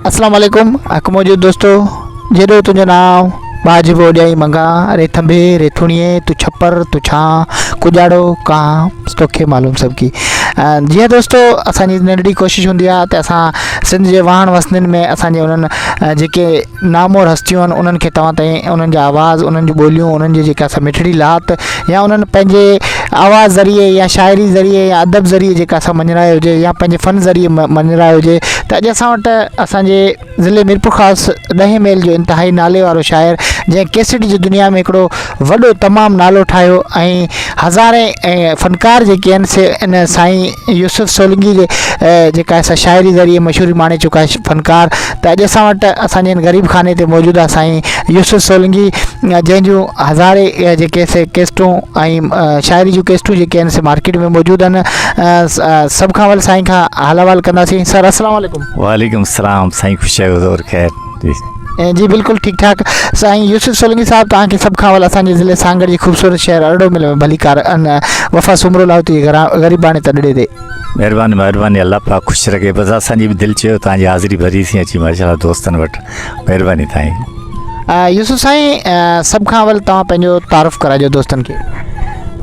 اسلام عليڪم حق موجود دوستو جيڏو تنهنجو نانء ٻاجهه به اوڏيائين منگان ري ٿنڀي ري ٿڻيي تون ڇپر تون ڇانء ڪڄاڙو ڪانء توکي معلوم سڀ ڪي جيئن دوستو اسان جي ننڍڙي ڪوشش هوندي آهي ته اسان سنڌ جي واهڻ وسندين ۾ اسان جي انهن جيڪي نامور هستيون آهن انهن کي توهان تائين انهن جا آواز انهن جون ٻوليون انهن جي جيڪا سا مٺڙي لات يا انهن پنهنجي آواز ذريعي يا شاعري ذريعي يا ادب ذريعي جيڪا سا مڃرائي هجي يا پنهنجي فن ذريعي مڃرائي هجي ته اڄ اسان وٽ اسان جي ضلعي ميرپورخاص ڏهين ميل جو انتهائي نالي وارو شاعر جنهن ڪيسٽ جي دنيا ۾ هڪڙو وڏو تمام نالو ٺاهيو ۽ هزارين ۽ فنڪار جيڪي آهن سي ان سائين يوسف سولنگي جي جيڪا سا شاعري ذريعي مشهوري ماڻي چڪا فنڪار ته اڄ اسان وٽ اسان جي هن غريب خاني تي موجود آهي سائين يوسف سولنگي جنهن جون هزارين جيڪي سي ڪيسٽون ۽ شاعري جون ڪيسٽون جيڪي آهن سي مارڪيٽ ۾ موجود آهن سڀ کان اول سائين کان حال احوال ڪنداسين سر السلام عليڪم. وعليڪم السلام سائين خوش آهيو زور خير جي. جي بلڪل ٺيڪ ٺاڪ سائين يوسف سولنگي صاحب توهان کي سڀ کان اول اسان جي ضلعي سانگهڙ جي خوبصورت شهر ارڙو مل ۾ ڀليڪار ان وفا سومرو لاهوتي جي غريباڻي تڏڙي تي. مهرباني مهرباني الله پاڪ خوش رکي بس اسان جي به دل چيو توهان جي حاضري ڀري سين اچي ماشاءالله دوستن وٽ مهرباني تائين. يوسف سائين سڀ کان اول توهان پنهنجو تعارف ڪرائجو دوستن کي.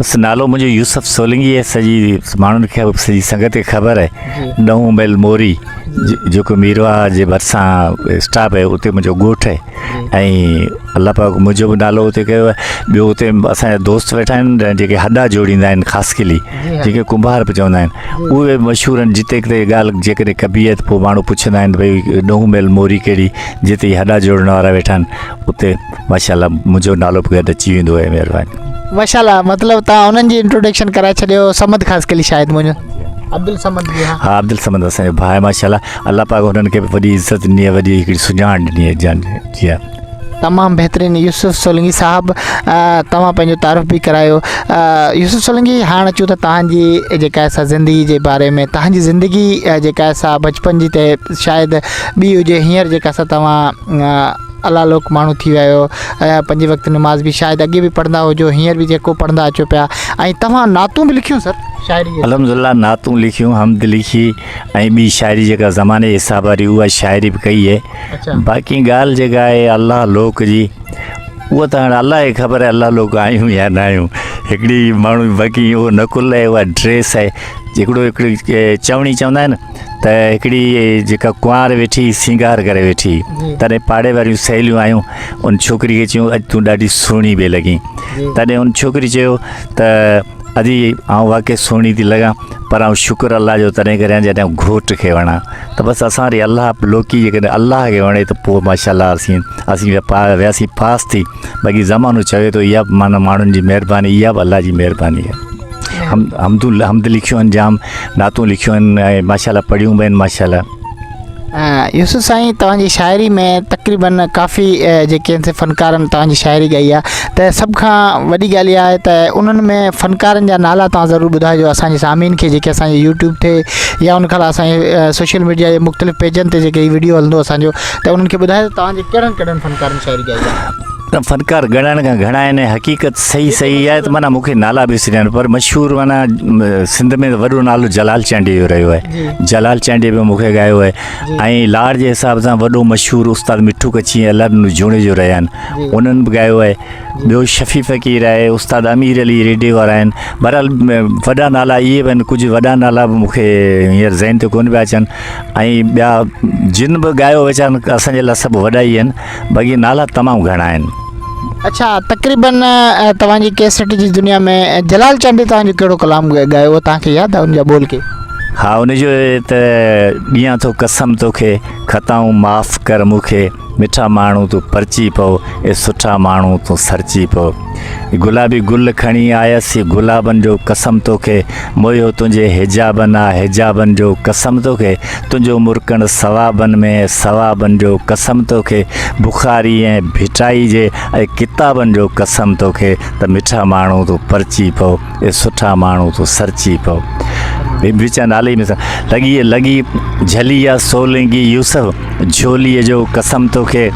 بس نالو منهنجو يوسف سولنگي آهي سڄي ماڻهن کي سڄي سنگت کي خبر آهي ڏهون ميل موري جيڪو ميرواهه جي ڀرسان اسٽاپ آهي اتي منهنجو ڳوٺ آهي ۽ الله پاڪ منهنجو به نالو اتي ڪيو آهي ٻيو اتي اسانجا دوست ويٺا آهن جيڪي هڏا جوڙيندا آهن خاصخيلي جيڪي ڪنڀار به چوندا آهن اهي به مشهور آهن جتي ڪٿي ڳالهه جيڪڏهن ڪبي آهي ته پوء ماڻهو پڇندا آهن ته ڀئي ڏهون ميل موري ڪهڙي جتي هڏا جوڙڻ وارا ويٺا آهن اتي ماشاءالله منهنجو نالو به گڏ اچي ويندو آهي مهرباني. ماشاءالله مطلب تان انهن جي انٽروڊڪشن ڪرائي ڇڏيو صمد خاصخيلي شايد منهنجو عبدالصمد جي ها ها عبدالصمد اسان جو ڀاء ماشاءالله الله پاڪ انهن کي به وڏي عزت ڏني آهي وڏي هڪڙي سڃاڻ ڏني آهي جان جي ها. تمام بهترين يوسف سولنگي صاحب توهان پنهنجو تعارف به ڪرايو يوسف سولنگي هاڻ اچون ته توهان جي جيڪا سا زندگي جي باري ۾ توهان جي زندگي جيڪا سا بچپن جي ته شايد ٻي هجي هينئر جيڪا سا توهان الله لوڪ ماڻهو ٿي ويا آهيو ۽ پنج وقت نماز به شايد اڳي به پڙهندا هجو هينئر به جيڪو پڙهندا اچو پيا ۽ توهان نعتون به لکيون سر شاعري جي الحمدلله نعتون لکيون حمد لکي ۽ ٻي شاعري جيڪا زماني جي حساب واري اها شاعري به ڪئي آهي باقي ڳالهه جيڪا آهي الله لوڪ جي اها ته هاڻي الله کي خبر آهي الله لوڪ آهيون يا نه آهيون هڪڙي ماڻهو باقي اهو نقل آهي اها ڊريس آهي هڪڙو هڪڙي چوڻي چوندا آهن ته هڪڙي جيڪا ڪنوار ويٺي سينگار ڪري ويٺي تڏهن پاڙي واريون سهيليون آيون ان ڇوڪري کي چيون اڄ تون ڏاڍي سهڻي پئي لڳين تڏهن ان ڇوڪري چيو ته ادي آئون واقعي سهڻي ٿي لڳان پر آئون شڪر الله جو تڏهن ڪريان جڏهن آئون گهوٽ کي وڻان ته بس اسان وري الله لوڪي جيڪڏهن الله کي وڻي ته پوء ماشاء الله اسين اسين وياسين پاس ٿي باقي زمانو چوي ٿو اها به معنيٰ ماڻهن جي مهرباني اها به الله جي مهرباني آهي حمدون حمد لکيون آهن جام نعتون لکيون آهن ۽ ماشاء الله پڙهيون به آهن ماشاء الله. يوسف سائين توهان جي شاعري ۾ تقريبن ڪافي جيڪي آهن سي فنڪارن توهان جي شاعري ڳائي آهي ته سڀ کان وڏي ڳالهه اها آهي ته انهن ۾ فنڪارن جا نالا توهان ضرور ٻڌائجو اسان جي سامعين کي جيڪي اسان جي يوٽيوب تي يا ان کان علاوه اسان جي سوشل ميڊيا جي مختلف پيجن تي جيڪي هي وڊيو هلندو اسان جو ته انهن کي ٻڌايو ته توهان جي ڪهڙن ڪهڙن فنڪارن شاعري ڳائي آهي. ته فنڪار ڳڻڻ کان گهڻا آهن حقيقت صحيح صحيح آهي ته معنيٰ مون کي نالا به وسري ويا آهن پر مشهور معنيٰ سنڌ ۾ وڏو نالو جلال چانڊيي جو رهيو آهي جلال چانڊيي به مون کي ڳايو آهي ۽ لاڙ جي حساب سان وڏو مشهور استاد مٺو ڪڇي ۽ الله ڏنو جوڻيجو رهيا آهن انهن به ڳايو آهي ٻيو شفيع فقير آهي استاد امير علي ريڊيي وارا آهن بهرحال وڏا نالا اهي به آهن ڪجهه وڏا نالا به مون کي هينئر ذهن تي ڪونه پيا اچن ۽ ٻيا جن به ڳايو ويچارن اسان جي لاء سڀ وڏا ئي آهن باقي نالا تمام گهڻا آهن. اڇا تقريبن توهان جي ڪيسٽ جي دنيا ۾ جلال چانڊيي توهان جو ڪهڙو ڪلام ڳايو اهو توهان کي ياد آهي ان جا ٻول ڪي. ها ان جو ته ڏيان ٿو قسم توکي خطائون معاف ڪر مون کي مٺا ماڻهو تون پرچي پئو اي سٺا ماڻهو تون سرچي پئو گلابي گل کڻي آيس گلابن جو قسم توکي موهيو تنهنجي حجابن آ حجابن جو قسم توکي تنهنجو مرڪڻ ثوابن ۾ ثوابن جو قسم توکي بخاري ۽ ڀٽائي جي ۽ ڪتابن جو قسم توکي ته مٺا ماڻهو تون پرچي پئو اي سٺا ماڻهو تون سرچي پئو وچان نالي ۾ لڳي لڳي جھلي آ سولنگي يوسف جھوليء جو قسم توکي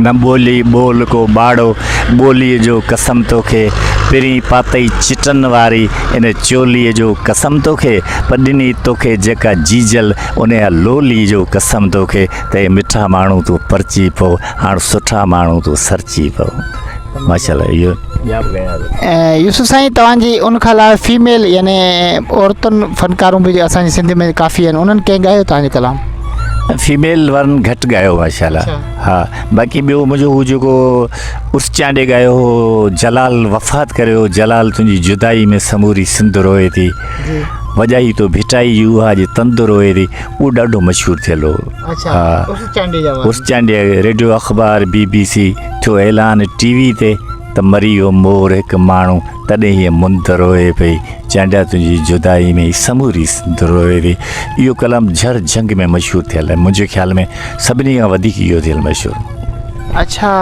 نه ٻولي ٻول ڪو ٻاڙو، ٻوليء جو قسم توکي، پرين پاتئي چٽن واري ان چوليء جو قسم توکي، پر ڏني توکي جيڪا جيجل انهيء لولي جو قسم توکي، ته اي مٺا ماڻهو تون پرچي پئو، هاڻ سٺا ماڻهو تون سرچي پئو. ماشاءالله اهو ٻيا به ڳايا اٿس. يوسف سائين توهان جي ان کان علاوه فيميل يعني عورتن فنڪارون به اسان جي سنڌ ۾ ڪافي آهن انهن ڪنهن ڳايو توهان جو ڪلام؟ فيميل وارن گهٽ ڳايو ماشاءالله ها باقي ٻيو منهنجو هو جيڪو عرس چانڊيي ڳايو هو جلال وفات ڪري ويو جلال تنهنجي جدائي ۾ سموري سنڌ روئي ٿي وڄائي تو ڀٽائي جي اها جي تند روئي ٿي اهو ڏاڍو مشهور ٿيل هو ها عرس چانڊيي ريڊيو اخبار بي بي سي ٿيو اعلان ٽي وي تي ته مري ويو مور هڪ ماڻهو تڏهن هيء مند روئي پئي چانڊيا تنهنجي جدائي ۾ سموري سنڌ روئي ٿي اهو ڪلام جھر جھنگ ۾ مشهور ٿيل آهي منهنجي خيال ۾ سڀني کان وڌيڪ اهو ٿيل مشهور. اڇا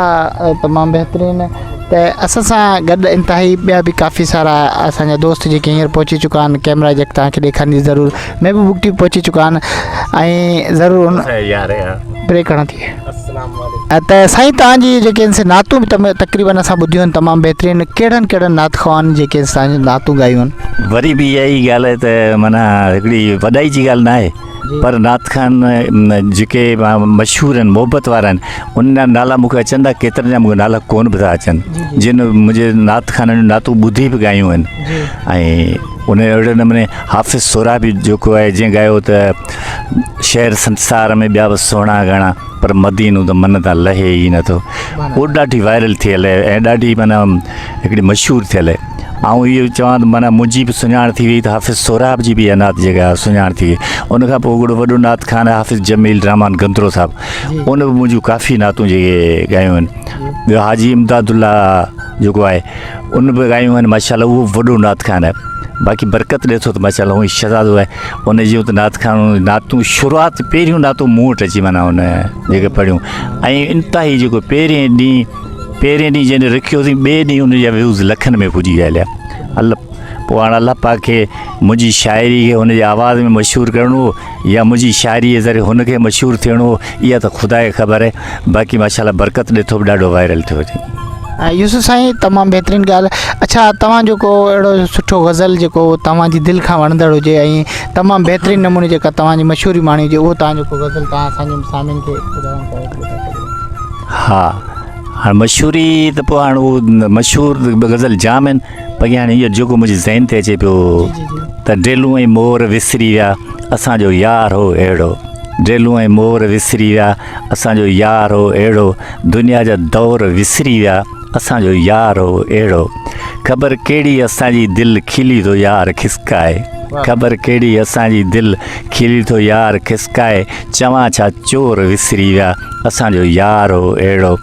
تمام بهترين ته اسان سان گڏ انتهائي ٻيا به ڪافي سارا اسان جا دوست جيڪي هينئر پهچي چڪا آهن ڪيمرا جي توهان کي ڏيکارڻ جي ضرور محبوب بگٽي به پهچي چڪا آهن ۽ ضرور ان بريڪ هڻان ٿي ته سائين توهان جي جيڪي آهن سي نعتون به تقريبن اسان ٻڌيون آهن تمام بهترين ڪهڙن ڪهڙن نعت خوان جيڪي اسان جون نعتون ڳايون آهن. وري به اها ئي ڳالهه آهي ته معنيٰ هڪڙي وڏائي جي ڳالهه نه آهي پر نعت خوان جيڪي مشهور آهن محبت وارا آهن انهن جا نالا مون کي اچن ٿا ڪيترن جا مون کي نالا ڪونه به ٿا اچن جن منهنجي نعت خوانن جون نعتون ٻڌي به ڳايون آهن ۽ ان اهڙي نموني حافظ سهرابي جيڪو آهي جنهن ڳايو ته شهر سنسار ۾ ٻيا به سهڻا گهڻا پر مدينو ته من تان لهي ئي نٿو اهو ڏاڍي وائرل ٿيل آهي ۽ ڏاڍي معنيٰ هڪڙي مشهور ٿيل آهي آئون اهو چوان ته معنيٰ منهنجي به سڃاڻ ٿي وئي ته حافظ سهراب جي به اها نعت جيڪا سڃاڻ ٿي وئي ان کان پوء هڪڙو وڏو نعت خوان آهي حافظ جميل رحمان گندرو صاحب ان به منهنجون ڪافي نعتون جيڪي ڳايون آهن ٻيو حاجي امداد الله جيڪو آهي ان به ڳايون آهن ماشاء الله اهو وڏو نعت خوان آهي باقي برڪت ڏي ٿو ته ماشاء الله هو شهزادو آهي ان جون ته نعت خوان نعتون شروعات پهريون نعتون مون وٽ اچي معنيٰ ان جيڪي پڙهيون ۽ انتهائي جيڪو پهرين ڏينهن پهرين ڏينهن جنهن رکيوسين ٻئي ڏينهن ان جا ويوز لکن ۾ پڄي ويا هليا الله پوء هاڻ الله پاڪ کي منهنجي شاعري کي هن جي آواز ۾ مشهور ڪرڻو هو يا منهنجي شاعري جي ذريعي هن کي مشهور ٿيڻو هو اها ته خدا کي خبر آهي باقي ماشاء الله برڪت ڏي ٿو به ڏاڍو وائرل ٿيو اٿي. يوسف سائين تمام بهترين ڳالهه اڇا توهان جو ڪو اهڙو سٺو غزل جيڪو توهان جي دل کان وڻندڙ هجي ۽ تمام بهترين نموني جيڪا توهان جي مشهوري ماڻي هجي اهو توهان جو ڪو غزل توهان اسان جي سامعين کي ٻڌائڻ چاهيو ته ٻڌائي سگهو ها هاڻ مشهوري ته پوء هاڻ اهو مشهور غزل جام آهن باقي هاڻي اهو جيڪو منهنجي ذهن تي اچي پيو ته ڊيلون ۽ مور وسري ويا اسان جو يار هو اهڙو ڊيلون ۽ مور وسري ويا اسان جو يار هو اهڙو دنيا جا دور وسري ويا اسان جو يار هو اهڙو خبر ڪهڙي اسان جي دل کلي ٿو يار کسڪائي خبر ڪهڙي اسان جي دل کلي ٿو يار کسڪائي چوان ڇا چور وسري ويا اسان جو يار هو اهڙو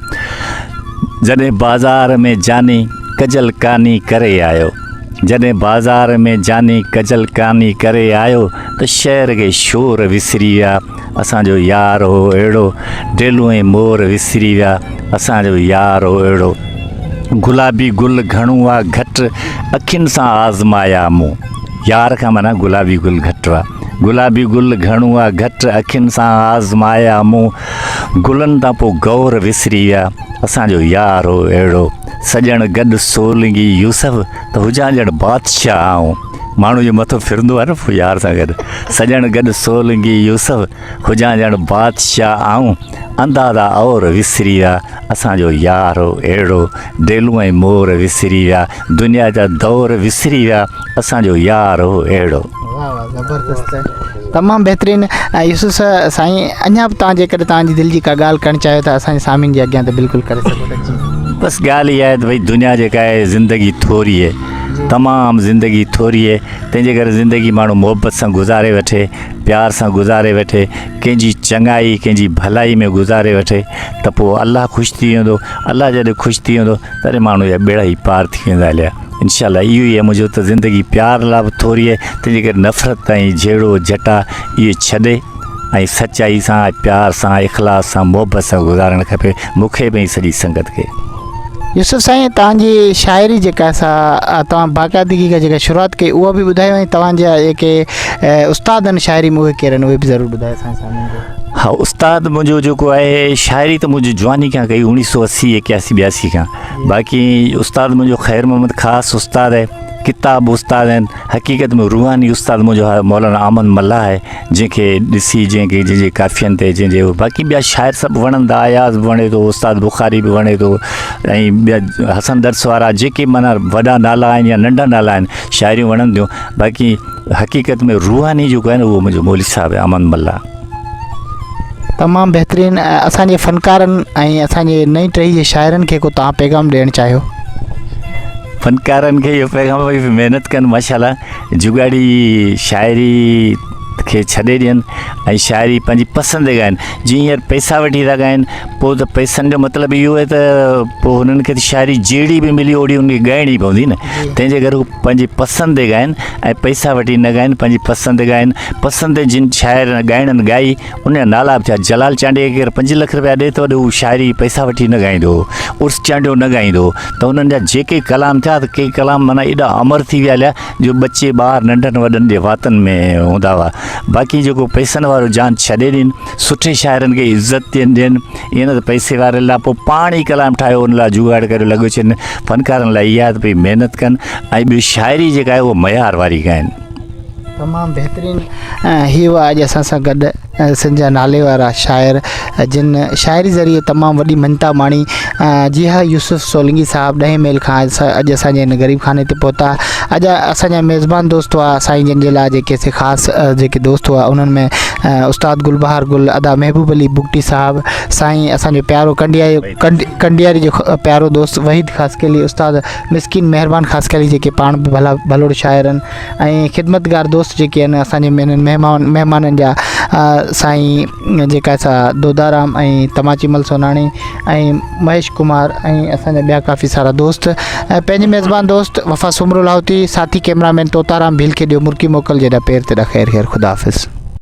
جڏهن بازار ۾ جاني ڪجل ڪاني ڪري آيو جڏهن بازار ۾ جاني ڪجل ڪاني ڪري آيو ته شهر کي شور وسري ويا اسان جو يار هو اهڙو ڊيلون ۽ مور وسري ويا اسان جو يار هو اهڙو گلابي گل گهڻو آ گهٽ اکين سان آزمايا مون يار کان معنيٰ گلابي گل گهٽ آ گلابي گل گهڻو آ گهٽ اکين سان آزمايا مون گلن تان پو گور وسري ويا اسان جو يار هو اهڙو سڄڻ گڏ سولنگي يوسف ته هجان ڄڻ بادشاهه آئون ماڻهو جو مٿو ڦرندو آهي نه پوء يار سان گڏ سڄڻ گڏ سولنگي يوسف هجان ڄڻ بادشاهه آئون اندازا اور وسري ويا اسان جو يار هو اهڙو ڊيلون ۽ مور وسري ويا دنيا جا دور وسري ويا اسان جو يار هو اهڙو. واه واه زبردست تمام بهترين يوسف سائين اڃا به توهان جيڪڏهن توهان جي دل جي ڪا ڳالهه ڪرڻ چاهيو ته اسان جي سامعين جي اڳيان ته بلڪل ڪري سگهو ٿا جي. بس ڳالهه اها آهي ته ڀئي دنيا جيڪا آهي زندگي ٿوري آهي تمام زندگي ٿوري آهي تنهن جي ڪري زندگي ماڻهو محبت سان گذاري وٺي پيار سان گذاري وٺي ڪنهن جي چڱائي ڪنهن جي ڀلائي ۾ گذاري وٺي ته پوء الله خوش ٿي ويندو الله جڏهن خوش ٿي ويندو تڏهن ماڻهو جا ٻيڙا ئي پار ٿي ويندا هليا انشاء الله اهو ئي آهي منهنجو ته زندگي پيار لاء به ٿوري آهي تنهن جي ڪري نفرت ۽ جهيڙو جهٽا اهي ڇڏي ۽ سچائي سان ۽ پيار سان اخلاص سان محبت سان گذارڻ کپي مون کي به ۽ سڄي سنگت کي. يوسف سائين توهان جي شاعري جيڪا سا توهان باقاعدگي کان جيڪا شروعات ڪئي اها به ٻڌايو ۽ توهان جا جيڪي استاد آهن شاعري ۾ اهي ڪير آهن اهي به ضرور ٻڌايو اسان جي سامعين کي. ها استاد منهنجو جيڪو آهي شاعري ته منهنجي جواني کان ڪئي اوڻيهه سو اسي ايڪياسي ٻياسي کان باقي استاد منهنجو خير محمد خاص استاد آهي ڪتاب استاد آهن حقيقت ۾ روحاني استاد منهنجو آهي مولانا احمد ملاح آهي جنهن کي ڏسي جنهن کي جنهن جي ڪافين تي جنهن جي باقي ٻيا شاعر سڀ وڻن ٿا اياز به وڻي ٿو استاد بخاري به وڻي ٿو ۽ ٻيا حسن درس وارا جيڪي معنيٰ وڏا نالا آهن يا ننڍا نالا آهن شاعريون وڻن ٿيون باقي حقيقت ۾ روحاني جيڪو آهي نه اهو منهنجو مولوي صاحب آهي احمد ملاح. تمام بهترين اسان جي فنڪارن ۽ اسان جي نئين ٽهي جي شاعرن کي ڪو توهان پيغام ڏيڻ چاهيو. فنڪارن کي اهو پيغام ڀئي محنت ڪن ماشاءالله جگاڙي شاعري کي ڇڏي ڏين ۽ شاعري پنهنجي پسند تي ڳائن جي هينئر پئسا وٺي ٿا ڳائن پوء ته پئسن جو مطلب اهو آهي ته پوء هنن کي ته شاعري جهڙي به ملي اوڙي هن کي ڳائڻي پوندي نه تنهن جي ڪري هو پنهنجي پسند تي ڳائن ۽ پئسا وٺي نه ڳائن پنهنجي پسند تي ڳائن پسند تي جن شاعر ڳائڻن ڳائي ان جا نالا به ٿيا جلال چانڊيي کي ڪير پنج لک رپيا ڏي ته هو شاعري پئسا وٺي نه ڳائيندو هو عرس چانڊيو نه ڳائيندو هو ته انهن جا جيڪي ڪلام ٿيا ته ڪي ڪلام معنيٰ ايڏا امر ٿي ويا هليا جو ٻچي ٻار ننڍن وڏن جي واتن ۾ هوندا هئا باقي جيڪو پئسن وارو جان ڇڏي ڏين سٺي شاعرن کي عزت ڏين ڏين ائين نه ته پئسي وارن لاء پوء پاڻ ئي ڪلام ٺاهيو ان لاء جگاڙ ڪريو لڳو ڇن فنڪارن لاء اها ته پئي محنت ڪن ۽ ٻيو شاعري جيڪا آهي اها معيار واري ڳائن. تمام بهترين هي هئا اڄ اسان سان گڏ سنڌ جا نالي وارا شاعر جن شاعري ذريعي تمام وڏي مڃتا ماڻي جي ها يوسف سولنگي صاحب ڏهين ميل کان اڄ اسان جي هن غريب خاني تي پهتا اڄ اسان جا ميزبان دوست هئا سائين جن جي لاء جيڪي سي خاص جيڪي دوست هئا انهن ۾ استاد گل بهار گل ادا محبوب علي بگٽي صاحب سائين اسان جو پيارو ڪنڊياري ڪنڊياري جو پيارو دوست وحيد خاصخيلي استاد مسڪين مهربان خاصخيلي جيڪي پاڻ به ڀلا ڀلوڙ شاعر آهن ۽ خدمتگار دوست جيڪي آهن اسان جي انهن مهمان مهمانن جا سائين جيڪا سا دودارام ۽ تماچي مل سوناڻي ۽ مهيش ڪمار ۽ اسان جا ٻيا ڪافي سارا دوست ۽ پنهنجي ميزبان دوست وفا سومرو لاهوتي ساٿي ڪئميرا مين توتارام ڀيل کي ڏيو مرڪي موڪل جيڏا پير تيڏا خير خير خدا حافظ.